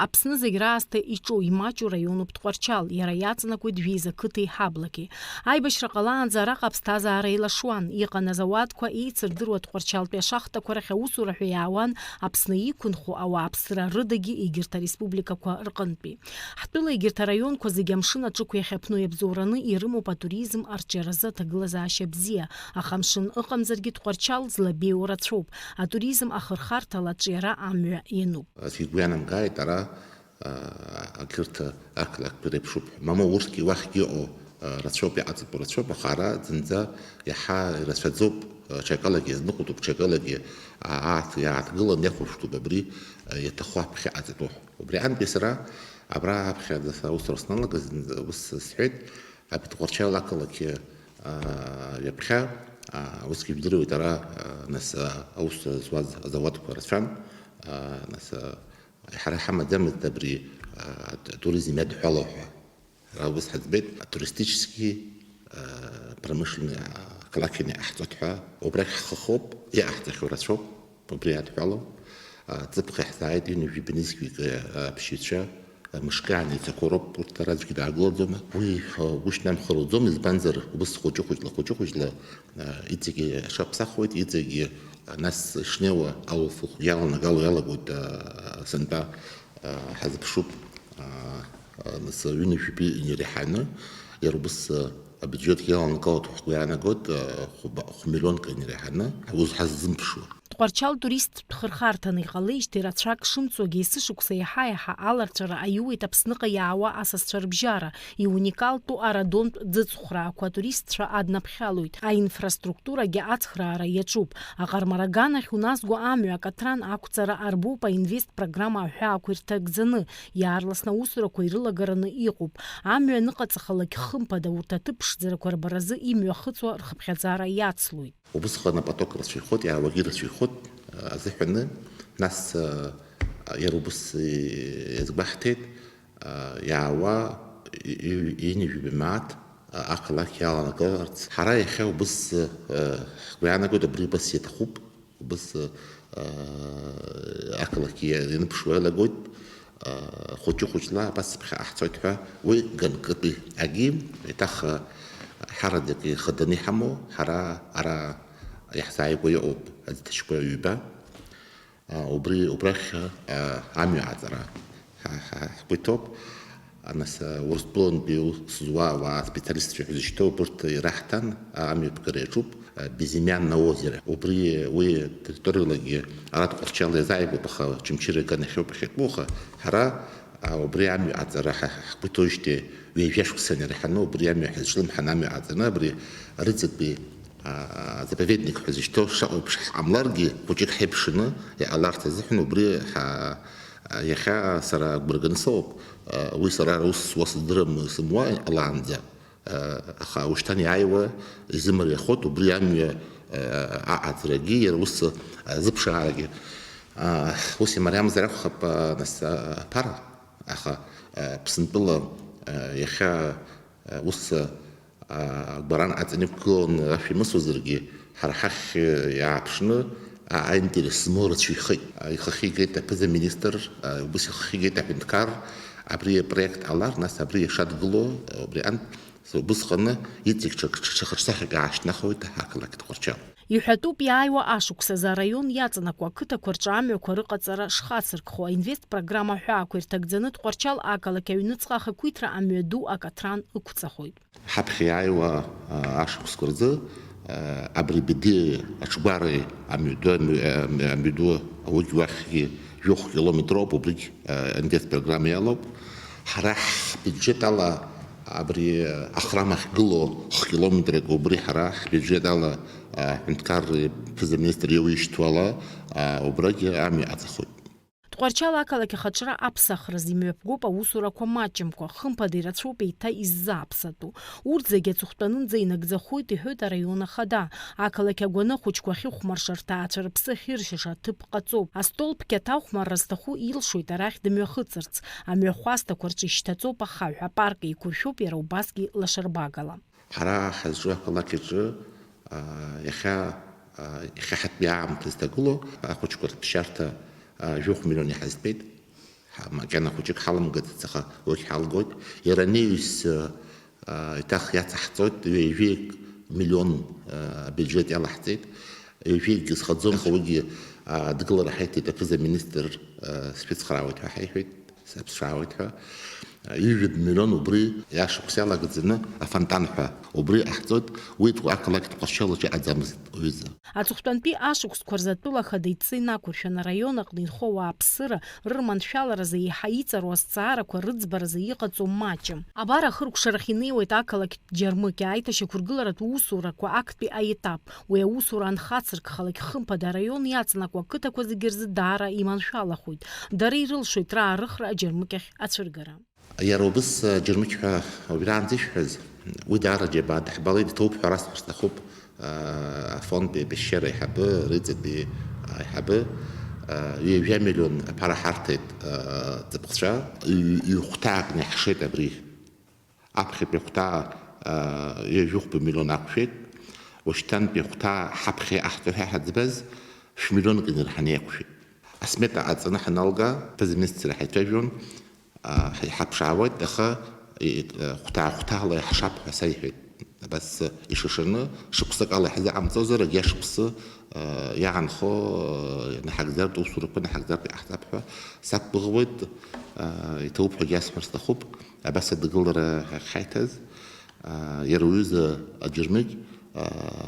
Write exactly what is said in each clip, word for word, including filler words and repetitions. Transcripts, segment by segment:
Аԥсны зегь раасҭа иҿоу, имаҷу раионуп Тҟәарчал, иара иаҵанакуеит Жәеиза қыҭеи Ҳаблаки. Аибашьра ҟалаанӡа араҟа аԥсҭазаара еилашуан, иҟан азауадқәа, еицырдыруа Тҟәарчалтәи ашахтақәа рахь аусура ҳәа иаауан Аԥсны иқәынхо ауааԥсыра рыдагьы егьырҭ ареспубликақәа рҟынтәи. Ҳтәыла егьырҭ араионқәа зегьы амшын аҿықә иахьаԥну иабзоураны ирымоуп атуризм арҿиаразы аҭагылазаашьа бзиа, аха амшын ыҟамзаргьы Тҟәарчал злабеиоу рацәоуп, атуризм ахырхарҭала аҿиара амҩа иануп. Сгәы ианамгааит, ара, а, егьырҭ ақалақьқәа иреиԥшуп ҳәа. Мамоу, урҭгьы уахьгьы иҟоу, а, рацәоуп, иҟаҵатәу рацәоуп, аха ара зынӡа иаҳа ирацәаӡоуп, а, ҽакалагьы иазныҟәатәуп, ҽакалагьы, а, ааҭ-, иааҭгыланы иахәаԥштәуп абри, а, иаҭаху аԥхьа иҟаҵатәу ҳәа. Убри аҟынтәи сара абра аԥхьа аусура сналагаз ус сҳәеит, абри Тҟәарчал ақалақь, а, ҩаԥхьа, а, усгьы ижәдыруеит, ара, а, нас, а, аус зуаз азауадқәа рацәан, а, нас, а, ҳара иҳамаӡамызт абри, а, ат-, атуризм иадҳәалоу ҳәа. Ара ус ҳаӡбеит, атуристический, а, промышленный, а, қалақь ианаиҟаҳҵоит ҳәа, убрахь ҳхахоуп, иҟаҳҵахьоу рацәоуп, убри иадҳәалоу. А, ҵыԥх иаҳзааит ҩынҩажәи бнызқьҩык, а, ԥшьҩцәа, а, мышкы иаанеицақәоу роуп, урҭ ара аӡәгьы даагылаӡом. Уи, а, гәышьҭнамхароуӡом, избанзар, убыс хәыҷы-хәыҷла, хәыҷы-хәыҷла, а, иҵегьы аҽаԥсахуеит, иҵегьы, а, нас ишнеиуа алаф иаланагало иалагоит, а, сынтәа, а, ҳазыԥшуп. А, а, нас ҩынҩажәи бҩы инареиҳаны, иара убыс, а, абиуџьет иаланагалоит ҳәа ҳгәы иаанагоит, а, хәба-, хә-миллионк инареиҳаны ҳаус ҳаззымԥшуа. Тҟәарчал туристтә хырхарҭаны иҟалеижьҭеи рацәак шымцогьы, есышықәса иаҳа-иаҳа аларҵәара аиуеит Аԥсныҟа иаауа асасцәа рыбжьара, иуникалтәу арадонтә ӡыцхәраақәа атуристцәа аднаԥхьалоит, аинфраструктурагьы ацхраара иаҿуп. Аҟармараган ахь уназго амҩа акаҭран ақәҵара арбоуп аинвест программа аҳәаақәа ирҭагӡаны, иаарласны аусурақәа ирылагараны иҟоуп. Амҩа аныҟаҵахалак, хымԥада, урҭ аҭыԥ ԥшӡарақәа рбаразы имҩахыҵуа рхыԥхьаӡара иацлоит. Убысҟан апоток рацәаҩхоит, иаауагьы рацәаҩхоит, а, азыҳәаны, нас, а, иара убыс, и-, иазгәаҳҭеит, а, иаауа и-, и-, ҩынҩажәи баҩ мааҭ, а, ақалақь иаланагаларц. Ҳара иахьа убыс, а, ҳгәы иаанагоит, абри убас иаҭахуп, убыс, а, ақалақь иа-, ианыԥшуа иалагоит. Хәыҷы-хәыҷла абас ԥхьаҟа ҳцоит ҳәа, уи ганкытәи агьи, еиҭах ҳараӡак ихаданы иҳамоу, ҳара ара иаҳзааигәа иҟоуп аӡҭачқәа ҩба. Убри, убрахь амҩа аҵара ҳа, ҳа, ҳгәы иҭоуп. Нас Урыстәылантәи аус зуа ауаа, специалистцәа ҳәа зышьҭоу, убырҭ ираҳҭан, амҩаԥгара иаҿуп. Безымянное озеро. Убри уи атерриториалагьы ара Тҟәарчал иазааигәоуп, аха Очамчыра иганахьоуп иахьатәоу, аха ҳара, а, убри амҩа аҵара ҳа-, ҳгәы иҭоуижьҭеи ҩажәа шықәса инареиҳаны убри амҩа ҳазҿлымҳан амҩа аҵаны абри арыҵатәи, а, заповедник ҳәа зышьҭоу шаҟа еиԥш ҳҟамларгьы, хәыҷык ҳаиԥшны иҟаларц азыҳәан убри ҳа-, иахьа сара агәра ганы сыҟоуп, а, уи сара аус зуа сыздырам сымуа иҟалаанӡа. Аха ушьҭан иааиуа изымариахоит убри амҩа, а, аҟаҵарагьы, иара ус, а, зыԥшаарагьы. А, ус имариамзар акәхап, а, нас, а, аԥара. Аха, а, Аԥсынтәыла, а, иахьа, а, ус, а, агәаран аҵан иқәгыланы ашә имысуазаргьы, ҳара ҳахь иааԥшны, а, аинтерес змоу рацәаҩхеит. А, ихахьы игеит аԥыза-министр, а, убыс ихахьы игеит аҳәынҭқар, абри апроект ҟалар, нас абри ишадгыло, а, убри ан-, Убысҟаны иҵегь ҽак-, ҽа-, ҽа-, ҽа-, ҽа-, ҽа-, ҽа-, ҽа-, ҽа-, ҽа-, ҽа-, ҽа-, Аԥсны ақалақь Тҟәарчал. Иҳәатәуп, иааиуа ашықәсазы араион иаҵанакуа ақыҭақәа рҿы амҩақәа рыҟаҵара шхацыркхо, аинвест программа аҳәаақәа ирҭагӡаны Тҟәарчал ақалақь аҩныҵҟа ахақәиҭра амҩаду акаҭран ықәҵахоит. Ҳаԥхьа иааиуа, а, ашықәсқәа рзы, а, абри Бедиеи Аҽгәареи амҩаду, амҩ-, амҩ-, амҩаду аугь уахьгьы жәохә километроуп, убригь, а, аинвест программа иалоуп. Ҳара ҳбиуџьет ала абри ахрам ахьгылоу хә-километрак убри ҳара ҳбиуџьет ала, а, аҳәынҭқарреи аԥыза-министр иоуижьҭуала, а, убрагьы амҩа аҵахоит. Тҟәарчал ақалақь ахаҿра аԥсахраз имҩаԥгоуп аусурақәа маҷымкәа, хымԥада ирацәоуп еиҭа иззааԥсатәу. Урҭ зегьы аҵыхәтәанынӡа инагӡахоит, иҳәоит араион ахада. Ақалақь агәаны ахәыҷқәа ахьыхәмаршарҭа ацәарыԥсы ахьыршьаша аҭыԥ ҟаҵоуп. Астолбқьаҭа ахәмарра зҭаху илшоит арахь дымҩахыҵырц. Амҩахәасҭақәа рҿы ишьҭаҵоуп ахаҳә, апарк еиқәыршәуп иара убасгьы лашарбагала. Ҳара ҳазҿу ақалақь аҿы, аа, иахьа, аа, иахьа ҳатәи аамҭа зҭагылоу ахәыҷқәа рҭшьарҭа, аа, жәохә миллион иҳазтәеит. макьана хәыҷык ҳаламгаӡац, аха урҭ ҳалгоит. Иара анаҩс, а, еиҭах иацаҳҵоит, ҩажәик миллион, а, абиуџьет иалаҳҵеит. Ҩажәикгьы зхаӡом, аха уигьы, а, адгылара ҳаиҭеит, аԥыза-министр, а, сшәыцхраауеит ҳәа ҳаиҳәеит, саԥсшаауеит ҳәа. Ҩажәа миллион убри ашықәс иалагӡаны афонтан ҳәа убри ҟаҳҵоит, уи ақалақь Тҟәарчал аҿы иҟаӡамызт, уҩыза. Аҵыхәтәантәи ашықәсқәа рзы атәыла ахада идҵа инақәыршәан, араион аҟны инхо ауааԥсыра рырманшәаларазы еиҳа иҵару азҵаарақәа рыӡбаразы иҟаҵоу маҷым. Абар ахыркәшарахь инеиуеит ақалақьтә Џьармыкьа аиҭашьақәыргыларатә усурақәа актәи аетап. Уи аусура анхацыркхалак, хымԥада араион иаҵанакуа ақыҭақәа зегьы рзы даара иманшәалахоит. Дара ирылшоит раарыхра аџьармыкьахь ацәыргара. Иара убыс, џьармыкьа ҳәа уажәраанӡа ишәҳәаз, уи даара џьабаа даҳбалеит, иҭоуп ҳәа расҳәар сҭахуп, афондтәи апешьшьара аиҳабы, рыҵатәи аиҳабы, ҩажәа миллион аԥара ҳарҭеит, ҵыԥхцәа, ҩ-, ҩ-хәҭаакны иаҳшеит абри. Аԥхьатәи ахәҭа, ҩажәихәба миллион ақәшәеит, уашьҭантәи ахәҭа ҳаԥхьа иҟаҳҵо ҳәа ҳаӡбаз, шә-миллионк инарҳаны иақәшәеит. Асмета аҵаны ҳаналга, аԥыза-министр ҳаицәажәон, а, ҳа-, иҳаԥшаауеит, аха, и-, хәҭаа-хәҭаала иаҳшап ҳәа саиҳәеит. Абас ишышаны, шықәсык ала иҳзыҟамҵозар, агьа шықәсы, а, иаанхо, а, наҳагӡартә усурақәа наҳагӡартә иҟаҳҵап ҳәа сақәгәыӷуеит, а, иҭабуп ҳәагьы асҳәар сҭахуп. Абас адгылара ҳахьҳаиҭаз, а, иара уҩыза аџьармыкь, а,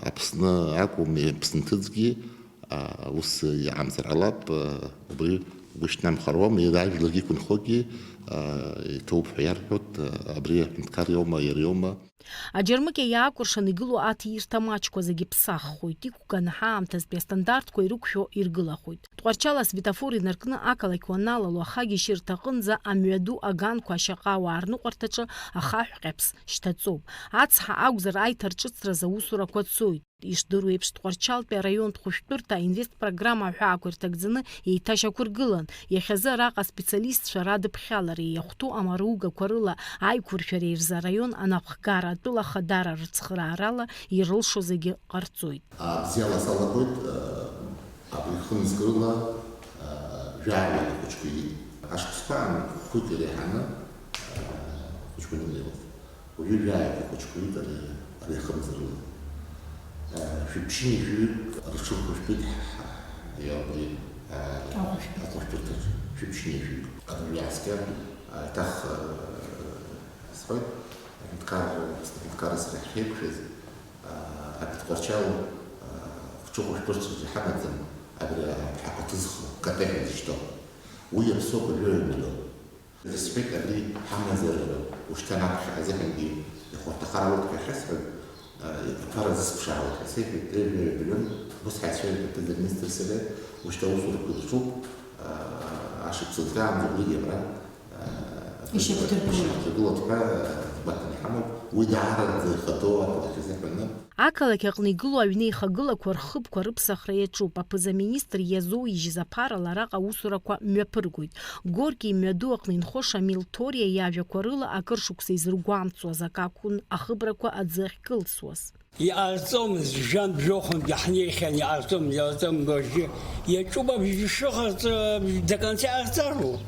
Аԥсны акәым, Аԥсны ҭыҵгьы, а, ус иҟамзар ҟалап, а, убри угәы шьҭнамхаруам, иара ажәлагьы иқәынхогьы, а, иҭоуп ҳәа иарҳәоит, а, абри аҳәынҭқар иоума, иара иоума. Аџьармыкьа иаакәыршан игылоу аҭиирҭа маҷқәа зегьы ԥсаххоит, иқәганы ҳаамҭазтәи астандартқәа ирықәшәо иргылахоит. Тҟәарчал асветофор инаркны ақалақь уаналало, ахагьежьырҭа аҟынӡа амҩаду аганқәа ашьаҟа ауаа рныҟәарҭаҿы ахаҳә ҟьаԥс шьҭаҵоуп. Ацҳа акәзар, аиҭарҿыцразы аусурақәа цоит. Ишдыру еиԥш, Тҟәарчалтәи араионтә хәышәтәырҭа аинвестпрограмма аҳәаақәа ирҭагӡаны еиҭашьақәыргылан. Иахьазы араҟа аспециалистцәа радыԥхьалареи иахәҭоу амаругақәа рыла аиқәыршәареи рзы араион анапхгара атәыла хадара рыцхыраарала ирылшо зегьы ҟарҵоит. Бзиала салагоит, абри хымзкрыла, жәаҩа ахәыҷқәа иит. Ашықәсқәа аан хәҩык иреиҳаны, хәыҷқәа анымнеиуаз. Уажәы жәаҩа ахәыҷқәа иит ари, ари ахымзкрыла. Шәиԥшьыни жәаҩык рҽырхәышәтәит ҳа, ҳа, иа, абри, ахәышәтәырҭаҿы. Ахәышәтәырҭаҿы шәиԥшьыни жәаҩык. Абри иааскьан, еиҭах, сҳәоит, аҳәынҭқар, аҳәынҭқарра сара ҳахьеиқәшәаз, Абри Тҟәарчал, а, хәҷы хәышәтәырҭаҿы ҳамаӡам, абри аҳәақәа ҭызхуа, катеҳәа изышьҭоу. Уи иаԥсоуп жәаҩа миллион. Исҳәеит, абри ҳамазар, ушьҭан аԥхьа азыҳәангьы ихәарҭахар ауеит ҳәа ахьасҳәаз, а, аԥара зысԥшаауеит ҳәа сеиҳәеит, жәаҩа миллион, ус ҳаицәажәеит аԥыза-министр сареи, ушьҭа аусурақәа ирҿуп, а, ашықәс ӡәӡәаанӡа убригьы абра. Ишьақәдыргылоит. Ишьақәдыргылоит ҳәа, ӡбатәны иҳамоуп. Уи даараӡа ихадоу ақалақь азыҳәан. Ақалақь аҟны игылоу аҩнеихагылақәа рхыбқәа рыԥсахра иаҿуп. Аԥыза-министр иазоуижьыз аԥарала араҟа аусурақәа мҩаԥыргоит. Горки имҩаду аҟны инхо Шамил Ҭориа иажәақәа рыла, акыр шықәса изыргәамҵуаз акы акәын ахыбрақәа аӡы ахькылсуаз. Иҟарҵомызт, жәантә жәохәынтәгьы ҳнеихьан, иҟарҵомызт, иҟарҵомызт, уажәы иаҿуп абжьы шыҟарҵо, до конца иҟарҵароуп.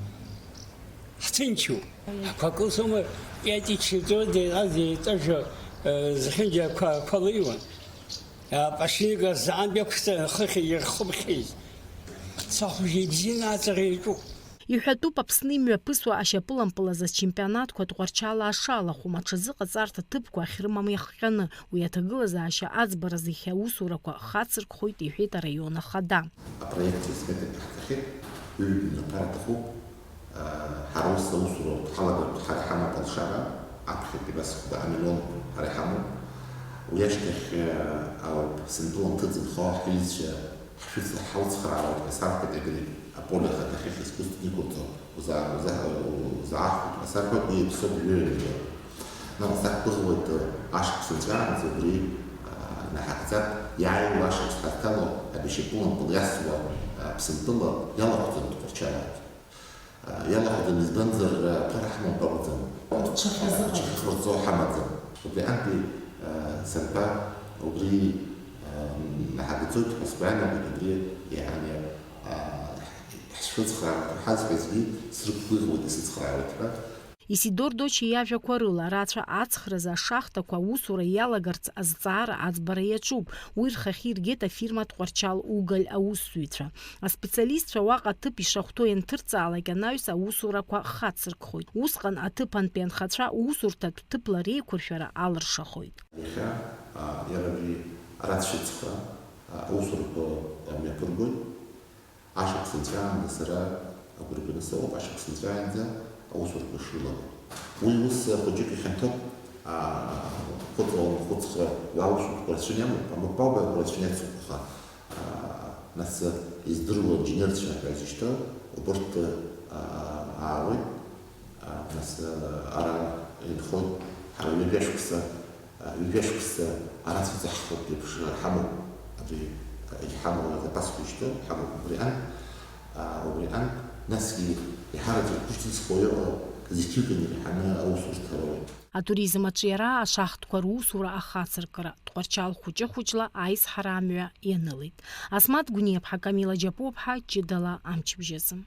Ҳҭынчуп. Ақәа кылсуама, иаҵиччаӡо, деиҟаз еиҵажәа, э, зхьынџьа ақәа, ақәа леиуан. Апашника заантә иақәҵан, хыхь ирхыԥхьеит. Сахәжә ибзианы аҵаҟа иаҿуп. Иҳәатәуп, Аԥсны имҩаԥысуа ашьапылампыл азы ачемпионатқәа Тҟәарчал аашалахәым, аҽазыҟаҵарҭа ҭыԥқәа ахьрымам иахҟьаны. Уи аҭагылазаашьа аӡбаразы иахьа аусурақәа хацыркхоит, иҳәеит араион ахада. Апроект асмета даҳҭахьеит, ҩ-миллион аԥара аҭахуп. Ҳара ус аусура ҳалагартә ҳара иҳамоуп алшара, аԥхьатәи абас хәба амиллион ҳара иҳамоуп. Уи ашьҭахь ауп сынтәыла нҭыҵынхо ҳҩызцәа Ҳшәыцра ҳауцхраауеит ҳәа сарҳәеит, абри аполе ахаҭахьы искусственно иқәырҵо узаа-, узаа-, узаахәоит ҳәа сарҳәоит, уи иаԥсоуп жәаҩа миллион. Нас сақәгәыӷуеит, ашықәс нҵәаанӡа убри, а, наҳагӡап, иааиуа ашықәс ҳазҭало абишьапылампыл иасуа, а, Аԥсынтәыла иалахәӡом Тҟәарчалаагьы. Иалахәӡам, избанзар, аԥара ҳамоуп акәӡам. Ҽахьазыҟаҵо. Ҽахьыҟарҵо ҳамаӡам. Убри антәи, а, санба, убри, а, ҳагӡоит ҳәа сгәы иаанагоит, убри, иаҳа, а, ҳ-, Срыцхраауеит ҳәа ҳазҳәазгьы срықәгәыӷуеит, исыцхраауеит ҳәа. Исидор Дочиа иажәақәа рыла, рацәа ацхразы ашахтақәа аусура иалагарц азҵаара аӡбара иаҿуп. Уи рхахьы иргеит афирма Тҟәарчал уголь аусзуҩцәа. Аспециалистцәа уаҟа аҭыԥ ишахәҭоу ианҭырҵаалак, анаҩс аусурақәа хацыркхоит. Усҟан аҭыԥантәи анхацәа усурҭатә ҭыԥла реиқәыршәара алыршахоит. Иахьа, а, иара абри арацәа ицхраа, а, аусурақәа мҩаԥыргоит. Ашықәс нҵәаанӡа сара агәра ганы сыҟоуп, ашықәс нҵәаанӡа аусурақәа шрылаго. Уи ус хәыҷык ихьанҭоуп, аа, хәыцуан, хәыцра, уа аусурақәа рацәаны иамоуп, амапалбаҩқәа рацәаны иацуп, аха, аа, нас издыруа аинженерцәа ҳәа изышьҭоу, убырҭ, аа, аауеит. Нас, ара инхоит, ҳара ҩажәа шықәса, ҩажәа шықәса арацәа ҳхоуп еиԥш ҳамоуп, абри, иҳамоу азапасқәа ишьҭоуп, ҳамоуп убри аан, убри аан, насгьы иҳараӡак ишьҭызхуа иҟоу зқьҩык инеиҳаны аусурҭа роуеит. Атуризм аҿиара, ашахтқәа русура ахацыркра, Тҟәарчал хәыҷы-хәыҷла аизҳара амҩа ианылеит. Асмаҭ Гәниаԥҳа, Камила Џьапуаԥҳа, ҷыдала амчыбжьазы.